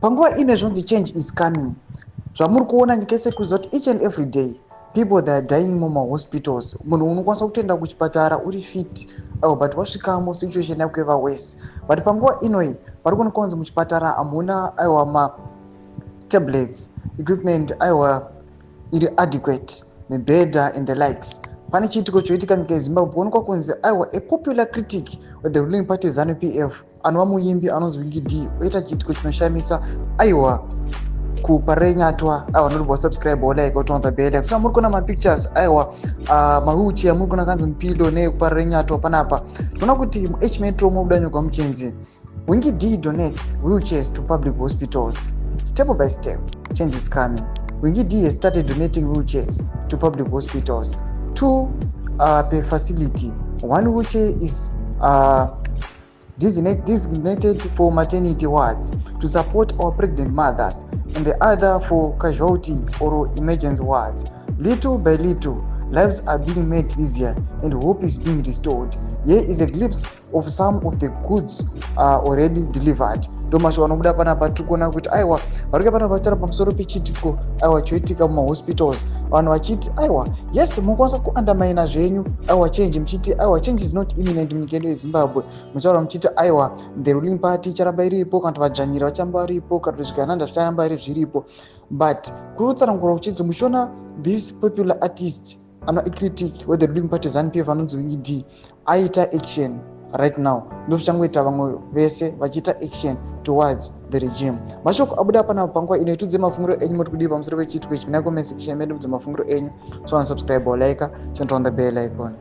Panguva ine zvonzi change is coming, zvamuri kuona nyika yese kuziva kuti each and every day people that are dying mumahospitals. Munhu unokwanisa kutoenda kuchipatara uri fit, oh, but wasvikamo situation yako yava worse. But panguva inoi pari kuonekwa kunzi muchipatara hamuna, aiwa, matablets, equipment, aiwa, iri adequate, mibhedha and the likes. Pane chiitiko choitika nyika yeZimbabwe, kuonekwa kunzi, aiwa, a popular critic with the ruling party ZANU PF, anova muimbi anonzi Winky D, oita chiitiko chinoshamisa, aiwa, kuParirenyatwa. Aiwa, notobva subscribe, like, turn on the bell. Kusina muri kuona mapictures, aiwa, mawheelchair muri kuona kanzi mupilo nekuParirenyatwa. Panapa tinoona kuti muH Metro mubuda nyogwa muchinzi "Winky D donates wheelchairs to public hospitals. Step by step, change is coming. Winky D has started donating wheelchairs to public hospitals, two per facility. One wheelchair is designated for maternity wards to support our pregnant mothers and the other for casualty or emergency wards. Little by little, lives are being made easier and hope is being restored. Here is a glimpse of some of the goods already delivered." Ndo mashoko anobuda panapa. Tiri kuona kuti, aiwa, vari kuya panapa vataura pamusoro pechiitiko, aiwa, choitika mumahospitals. Vanhu vachiti, aiwa, yes, munokwanisa kuandamaina zvenyu, aiwa, change, muchiti, aiwa, change is not imminent munyika yedu yeZimbabwe. Muchitaura muchiti, aiwa, the ruling party icharamba iripo, kana kuti vadzvanyiri vacharamba varipo, kana kuti zvigananda zvicharamba iri zviripo. But kuri kutsanangura kuchinzi muchiona this popular artist ano icritic wethe ruling party ZANU PF anonzi Winky D aita action right now, ndo zvichangoita vamwe vese vachiita action towards the regime. Mashoko abuda panapa panguva ino. Itudzei mafungiro enyu, muri kudii pamusoro pechiitiko ichi? Muna comment section medu, mudze mafungiro enyu. So subscribe or like, turn on the bell icon.